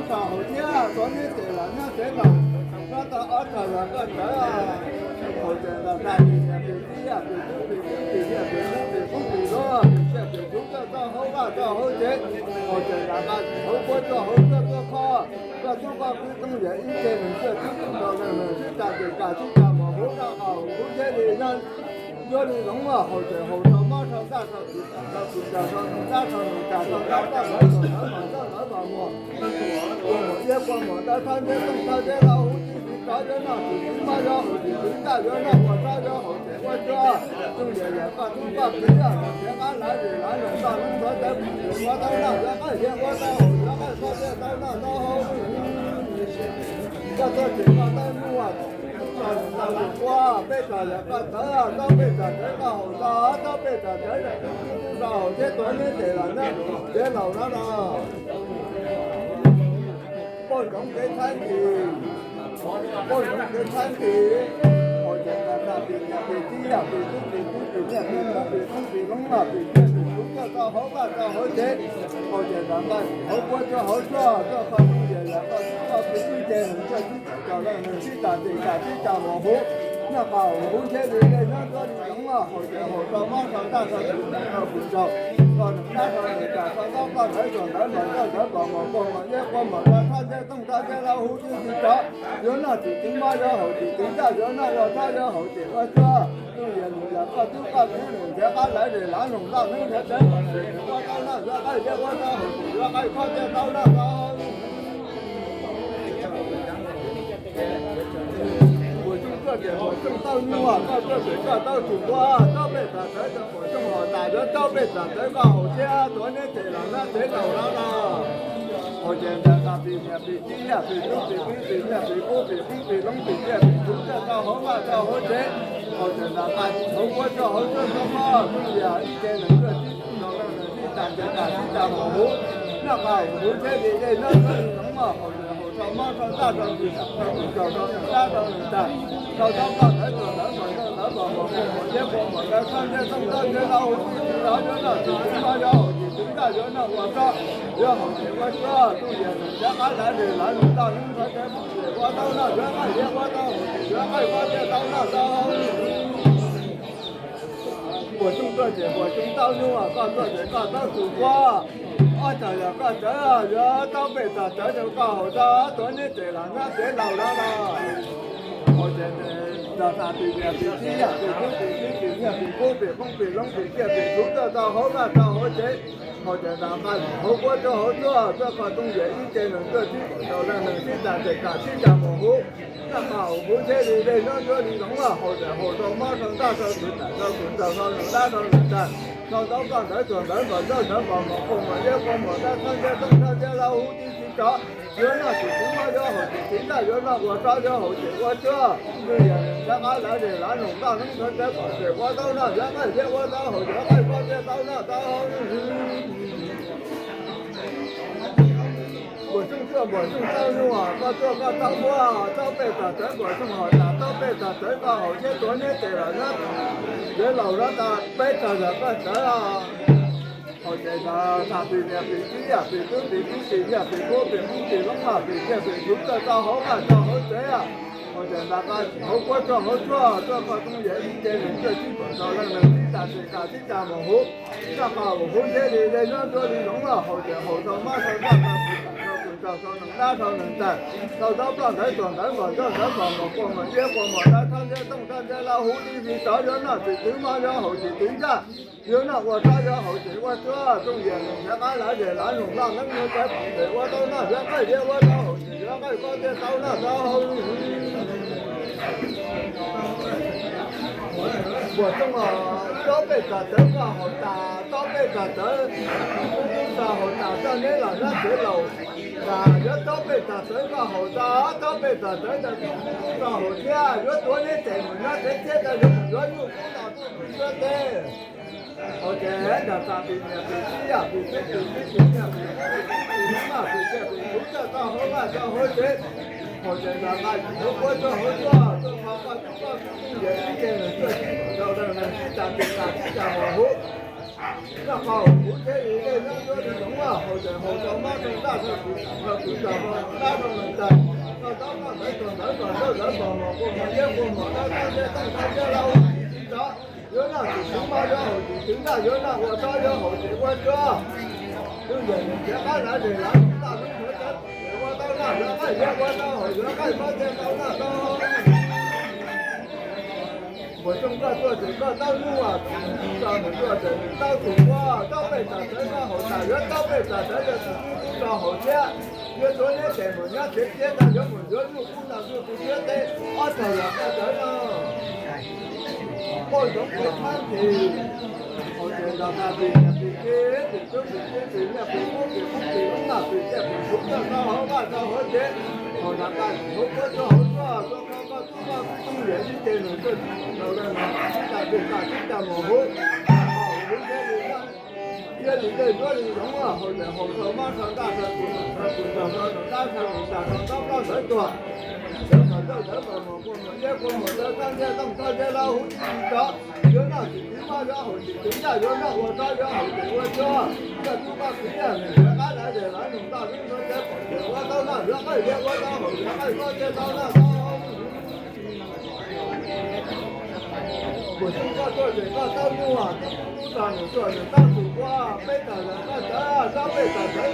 Txog hauv thiab tuav neb tes los nyob tsev laus, nyob tau ob tog los koj tawv. Haus ces ntas ntas pis niam pis txiv yam pis tub pis pib pis niam pis tub pis qoob pis lub pis tsiaj pis txhu tuaj txog hauv vaj txog hauv tsev. Haus ces ntas ntas hauv puab tuaj hauv tuaj tuaj kho, koj tub koj kwv tooj yawm ib ce neeg tuaj tib tug rau leej neeg sib tas tes tas sib tas mos huv noj qos huv thiab li nyob ncuab li zoov. Haus ces haus rau mob rau ntaj rau txiv rau tus rau rau nus dab rau nus tas rau ntab rau ntawv rau ntawv mas ntawv ntawv mas muag, kua muag iab kua muag dawb thawb nteb tooj thawb nteb laub huv tib si rov yuav noj tsis txiv mob yuav haus tsis txiv ntaj yuav noj ua rab yuav haus ces ua cuab. Txooj yawm yawm koj tub koj kwv yam los nrhiav qab lawv zes lav lees toj neeb ntxhov cawv pom ces ua tau noj yuav qaij thiab ua tau haus yuav qaij koj thiaj tau noj tau haus. Koj tuaj ces koj tawb muaj tau tus quaj peb tog yawm koj tawv tau peb tog tawv koj haus tau tau peb tog tawv yawm koj tub tub rau haus thiab tuav neb tes los nyob tsev laus no no. Poj ntxoov kev txhab nqis, poj ntxoov kev txhab nqis. Haus ces ntas ntas pis niam pis txiv yam pis tub pis pib pis niam pis tub pis qoob pis loob noj pis tsiaj pis txhu tuaj txog hauv vaj txog hauv tsev. Haus ces ntas ntas hauv puab tuaj hauv tuaj tuaj kho txooj yawm yawm koj tub koj kwv ib ce neeg tuaj tib tug rau leej neeg sib tas tes tas sib tas mos huv noj qos huv thiab li dej nyob ncuab li zoov. Haus ces haus rau mob rau ntaj rau tus rau tus rau, rau neeg dab rau neeg tas rau ntaub rau ntawv rau ntawv mas ntawv ntawv mas mos kua mas iab kua mas dawb thawb nteb tooj thawb nteb laub huv tib si rov yuav noj tsis txiv mob yuav haus tsis txiv ntaj yuav noj ua rab yuav haus ces ua cuab. Txooj yawm yawm koj tub koj kwv neeg nrhiav qab lawv zes lav lees toj neeb nrhiav cawv pom ces ua tau noj yuav qaij thiab ua tau haus ces yuav qaij koj thiaj tau noj tau haus. Puas tsooj tuaj ces puas tsooj tau nyuaj, koj tuaj ces koj tau tsis nquag, tau peb tog tawv rau puas tsooj haus tas yuav tau peb tog tawv koj haus thiab tuav neb tes los nyob tsev laus no no. Haus ces ntas ntas pis niam pis txiv yam pis tub pis pib pis niam pis tub pis qoob pis loob pis tsiaj pis txhu tuaj txog hauv vaj txog hauv tsev. Haus ces ntas ntas hauv puab tuaj hauv tuaj tuaj kho txooj yawm ib ce neeg tuaj tib tug rau leej neeg sib tas tes tas sib tas mos huv noj qos huv thiab li dej nyob ncuab li zoov. Haus ces haus rau mob rau ntaj rau tus rau tus rau rau neeg dab rau neeg tas, rau ntaub rau ntawv rau ntawv mas ntawv ntawv mas mos kua mas iab kua mas dawb thawb nteb tooj thawb nteb laub huv tib si rov yuav noj tsis txiv mob yuav haus tsis txiv ntaj yuav noj ua rab yuav haus ces ua cuab. Txooj yawm neeg nrhiav qab lawv zes lav lees toj neeb ntxhov cawv pom ces ua tau noj yuav qaij thiab ua tau haus ces yuav qaij koj thiaj tau noj tau haus. Puas tsooj tuaj ces puas tsooj tau nyuaj, koj tuaj ces koj tau tsis nquag, ob tog yawm koj tawv yuav tau peb tog tawv rau koj haus tau tuav neb tes los nyob tsev laus no no. Haus ces ntas ntas pis niam pis txiv yam pis tub pis pib pis niam pis tub pis qoob pis loob pis tsiaj pis txhu tuaj txog hauv vaj txog hauv tsev. Haus ces ntas ntas hauv puab tuaj hauv tuaj tuaj kho txooj yawm ib ce neeg tuaj tib tug rau leej neeg sib tas tes tas sib tas mos huv noj qos huv thiab li dej nyob ncuab li zoov. Haus ces haus rau mob rau ntaj rau tus rau tus rau rau neeg dab rau neeg tas, rau ntaub rau ntawv rau ntawv mas ntawv ntawv mas mos kua mas iab kua mas dawb thawb nteb tooj thawb nteb laub huv tib si rov yuav noj tsis txiv mob yuav haus tsis txiv ntaj yuav noj ua rab yuav haus ces ua cuab. Txooj yawm neeg nrhiav qab lawv zes lav lees toj neeb ntxhov cawv pom ces ua tau noj yuav qaij thiab ua tau haus yuav qaij koj thiaj tau noj tau haus. Puas tsooj tuaj puas tsooj tau nyuaj, koj tuaj koj tau nquag, tau peb tog tawv puas tsooj haus tas tau peb tog tawv koj haus thiab tuav neb tes los nyob tsev laus no tas peb tog yawm koj tawv. Haus ces ntas ntas pis niam pis txiv yam pis tub pis pib pis niam pis tub pis qoob pis loob mas pis tsiaj pis txhu tuaj txog hauv vaj txog hauv tsev. Haus ces ntas ntas hauv puab tuaj hauv tuaj tuaj kho txooj yawm ib ce neeg tuaj tib tug rau leej neeg sib tas tes tas sib tas mos huv noj qos huv thiab li dej nyob ncuab li zoov. Haus ces haus rau mob rau ntaj rau tus rau tus rau rau neeg dab rau neeg tas, rau ntaub rau ntawv rau ntawv mas ntawv ntawv mas mos kua mas iab kua mas dawb thawb nteb tooj thawb nteb laub huv tib si rov yuav noj tsis txiv mob yuav haus tsis txiv ntaj yuav noj ua rab yuav haus ces ua cuab. Txooj yawm neeg nrhiav qab lawv zes lav lees toj neeb ntxhov cawv pom ces ua tau noj yuav qaij thiab ua tau haus ces yuav qaij koj thiaj tau noj tau haus. Puas tsooj tau peb tog tawv koj haus tas tau peb tog tawv, tub tub rau haus tas tau neb los nyob tsev laus tas yuav tau peb tog tawv koj haus tas tau peb tog tawv rau tub tub rau haus thiab yuav tuav neb tes mus nyob tsev thiab rau yuav mus yuav nyuj kub no tuj pw cuab teb. Haus ces ntas ntas pis niam pis txiv yam pis tub pis pib pis niam pis tub pis pib pis loob mas pis tsiaj pis txhu tuaj txog hauv vaj txog hauv tsev. Haus ces ntas ntas hauv puab tuaj hauv tuaj tuaj kho koj tub koj kwv txooj yawm ib ce neeg tuaj tib tug rau leej neeg sib tas tes tas sib tas mos huv Noj qab huv thiab li dej nyob nruab li zoov, haus ces haus rau mab rau ntaj rau kws rau kws rau dab rau nws tas, rau taub rau ntawv rau ntawv rau ntawv rau mos rau mos liab rau mos dawb rau ntej rau ntawv rau huv tsis tsis tov. Yuav noj tsis tsis mab yuav haus tsis tsis ntaj, yuav noj ua rab yuav haus tsis ua cuab. Twb yog nws nrhiav qab lav zes lav noj ntaj lub ntawd tawv, ua tau noj yuav qaij liab ua tau haus yuav qaij pob tiaj tau noj tau haus. Npuas Txooj koj tuaj ces koj taub nyuj, tso nws tuaj ces nws taub tus ua, taub pej tas tawv koj haus tas yuav taub pej tas tawv yog tus nyuj kub rau haus thiab. Yuav tuav neb tes mus nyob tsev thiab tau yuav mus yuav nyuj kub noj ntuj tus cuab teb ob tog los koj tawv no. Poj zoov poj thab ntxhi, haus ces nrog tag pis niam pis txiv pis tub pis txiv pis niam pis kub pis kub pis loob noj pis tiaj pis txhuv tuaj tau hauv vaj tau hauv tsev, haus nrog tag pis hauv kuab tuaj hauv tuaj tuaj koj koj tub koj tub tub liam ib ce nws tuaj tsis tau leej no, tag pis tag tib tag mus huv, haus huv thiab li thiab li dej nruab li zoov, haus ces haus rau mab rau ntaj rau tus nus rau tus nraug rau nraug dab rau nraug tas rau nraug plaub ntawv tuag, ntawv mas ntawv ntawv mas mus kua mus liab kua mus dawb koj ntiaj tooj koj ntiaj laub huv tib tsis tov. Yuav noj tsis tsis mab yuav haus tsis tsis ntaj, yuav noj ua rab yuav haus tsis ua cuab. Koj tub koj txiv yog nws nrhiav qab lav zes lav nus ntaj lub ntawd cov pom ces ua tau noj yuav qaij liab ua tau haus yuav qaij pob tiaj tau noj tau haus. Npuas Txooj koj tuaj ces koj taub nyuj, tub kub tub tog nws tuaj nws taub tus ua, peb tog los koj tawv, taub pej tas tawv koj haus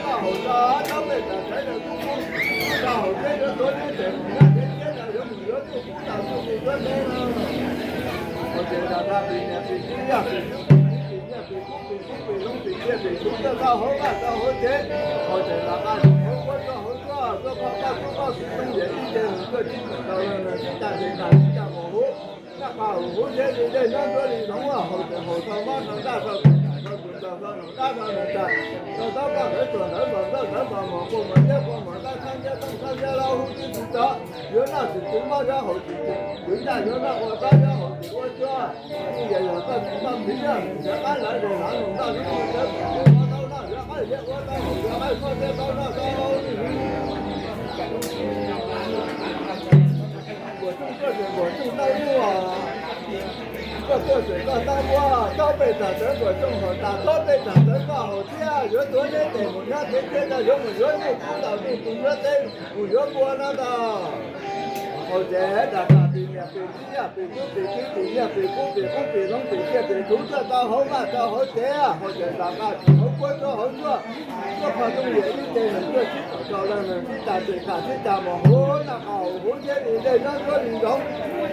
tas, taub pej tas tawv yog tub kub tub tog haus thiab yuav tuav neb tes mus nyob tsev thiab tau yuav mus yuav nyuj kub noj ntuj tus cuab teb no. Haus ces nrog tag pis niam pis txiv yog pis tub pis txiv pis niam pis kub pis kub pis loob pis tiaj pis txhuv tuaj tau hauv vaj tau hauv tsev, haus ces nrog tag pis hauv kuab tuaj hauv tuaj tuaj koj koj tub koj txiv tub liam ib ce nws tuaj tsis tau leej no tib tag ces tag tib tag mus huv, noj qab huv thiab li dej nyob nruab li zoov,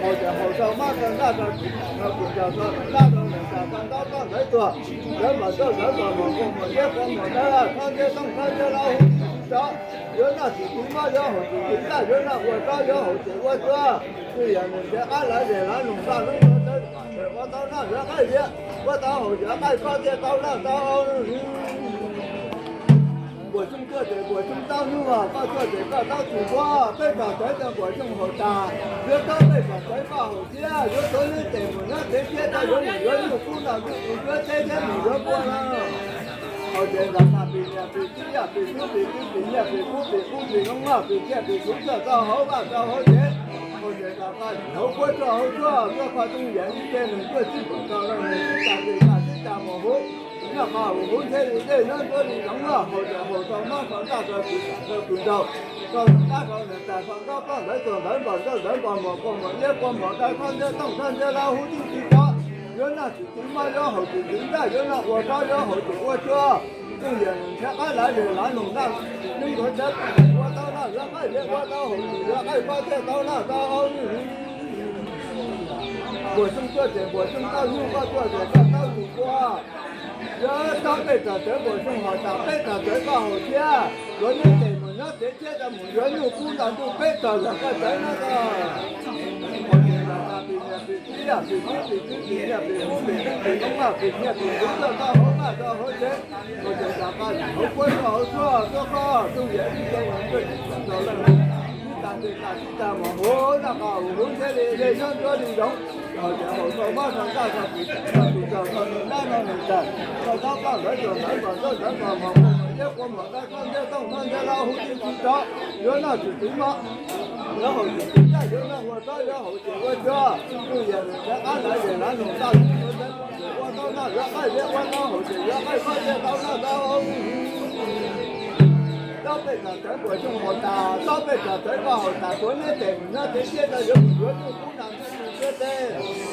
haus ces haus rau mab rau ntaj rau tus nraug rau tus nraug rau nraug dab rau nraug tas, rau taub rau ntawv tuag ntawv mas ntawv ntawv mas mos kua mas liab kua mas dawb koj ntiaj tooj koj ntiaj laub huv tib tsis tov. Yuav noj tsis tsis mab yuav haus tsis tsis tsis ntaj, yuav noj ua rab yuav haus tsis ua cuab. Twb yog yog koj tsis mab txiv yog nws nrhiav qab lav zes lav nus ntaj lub ntawd tawv pom ces ua tau noj yuav qaij liab ua tau haus yuav qaij pob tiaj tau noj tau haus. Npuas Txooj tuaj ces Npuas Txooj taub nyuj, koj tuaj ces koj taub ua, taub pej tas tawv Npuas Txooj haus tas, taub pej tas tawv koj haus thiab, yuav tuav neb tes mus nyob tsev thiab tau yuav mus yuav nyuj kub noj ntuj tus cuab teb mus yuav npua no ntag. Haus ces nrog tag pis niam pis txiv yog pis tub pis txiv pis niam pis kub pis kub pis loob pis tiaj pis txhuv tuaj tau hauv vaj tau hauv tsev, haus ces nrog tag pis hauv kuab tuaj hauv tuaj, tuaj kho tooj liam ib ce nws tuaj tsis tau rau leej nws tib tag ces tag tib tag mus huv, noj qab huv thiab li dej nyob nruab li zoov, haus ces haus rau mab rau ntaj rau tus nraug rau tus nraug rau nraug dab rau nraug tas rau nraug plaub ntawv tuag, ntawv mas ntawv ntawv mas mus kua mus liab kua mus dawb koj ntiaj tooj koj ntiaj laub huv tib tsis tov. Yuav noj tsis tsis mab yuav haus tsis tsis ntaj, yuav noj ua rab yuav haus tsis ua cuab. Twb yog nws nrhiav qab lav zes lav nus ntaj lub ntawd tawv pom ces ua tau noj yuav qaij liab, ua tau haus yuav qaij pob tiaj tau noj tau haus. Npuas Txooj tuaj ces Npuas Txooj taub nyuj, koj tuaj ces koj taub tus ua, pej tas tawv ces Npuas Txooj haus tas, yuav taub pej tas tawv koj haus thiab, yuav tuav neb tes mus nyob tsev thiab tau yuav mus yuav nyuj kub noj ntuj tus cuab teb thiab mus yuav npua no. Haus ces nrog tag pis niam pis txiv yog pis tub pis txiv pis niam pis kub pis kub pis loob noj pis tiaj pis txhuv tuaj tau hauv vaj tau hauv tsev, haus ces nrog tag pis hauv kuab tuaj hauv tuaj, tuaj kho tooj liam ib ce nws tuaj tsis tau rau leej nws tib tag ces tag tib tag mus huv, noj qab huv thiab li dej nyob nruab li zoov, haus ces haus rau mab rau ntaj rau tus rau tus nraug, rau nraug dab rau nraug tas rau nraug plaub ntawv tuag ntawv mas ntawv ntawv mas mus kua mus liab kua mus dawb koj ntiaj tooj koj ntiaj laub huv tib tsis tov. Yuav noj tsis tsis mab yuav haus tsis tsis ntaj, yuav noj ua rab yuav haus tsis ua cuab. Twb yog nws nrhiav qab lav zes lav nus ntaj lub ntawd tawv pom ces ua tau noj yuav qaij liab ua tau haus tsis yuav qaij pob tiaj tau noj tau haus. Npuas Txooj tuaj ces Npuas Txooj taub nyuj, koj tuaj ces koj taub tus ua, yuav taub pej tas tawv Npuas Txooj haus tas, pej tas tawv koj haus thiab, yuav neb tes mus nyob tsev thiab tau mus yuav nyuj kub noj ntuj peb tog los koj tawv no ntag. Haus ces nrog tag pis niam pis txiv yog pis tub pis txiv pis niam pis kub pis kub pis loob noj pis tiaj pis txhuv tuaj tau hauv vaj tau hauv tsev, haus ces nrog tag pis hauv kuab tuaj hauv tuaj, tuaj kho tooj liam ib ce nws tuaj tsis tau rau leej nws tib tag ces tag tib tag mus huv, noj qab huv thiab li dej nyob nruab li zoov, haus ces haus rau mab rau ntaj rau tus rau tus nraug rau nraug dab rau nraug tas, rau nraug plaub ntawv tuag ntawv mas ntawv ntawv mas mus kua mus liab kua mus dawb koj ntiaj tooj koj ntiaj laub huv tib tsis tov. Yuav noj tsis tsis mab yuav haus tsis tsis ntaj, yuav noj ua rab yuav haus tsis ua cuab. Twb yog nws nrhiav qab lav zes lav nus ntaj lub ntawd tawv pom ces ua tau Noj yuav qaij liab ua noj haus ces yuav qaij koj thiaj tau noj tau. Tau pej txom txawv puas tsuaj haus tas, tau pej txom txawv koj haus tas, tuav neb tes mus nyob tsev thiab tau yuav mus yuav tub tub nrog neb mus siab teb.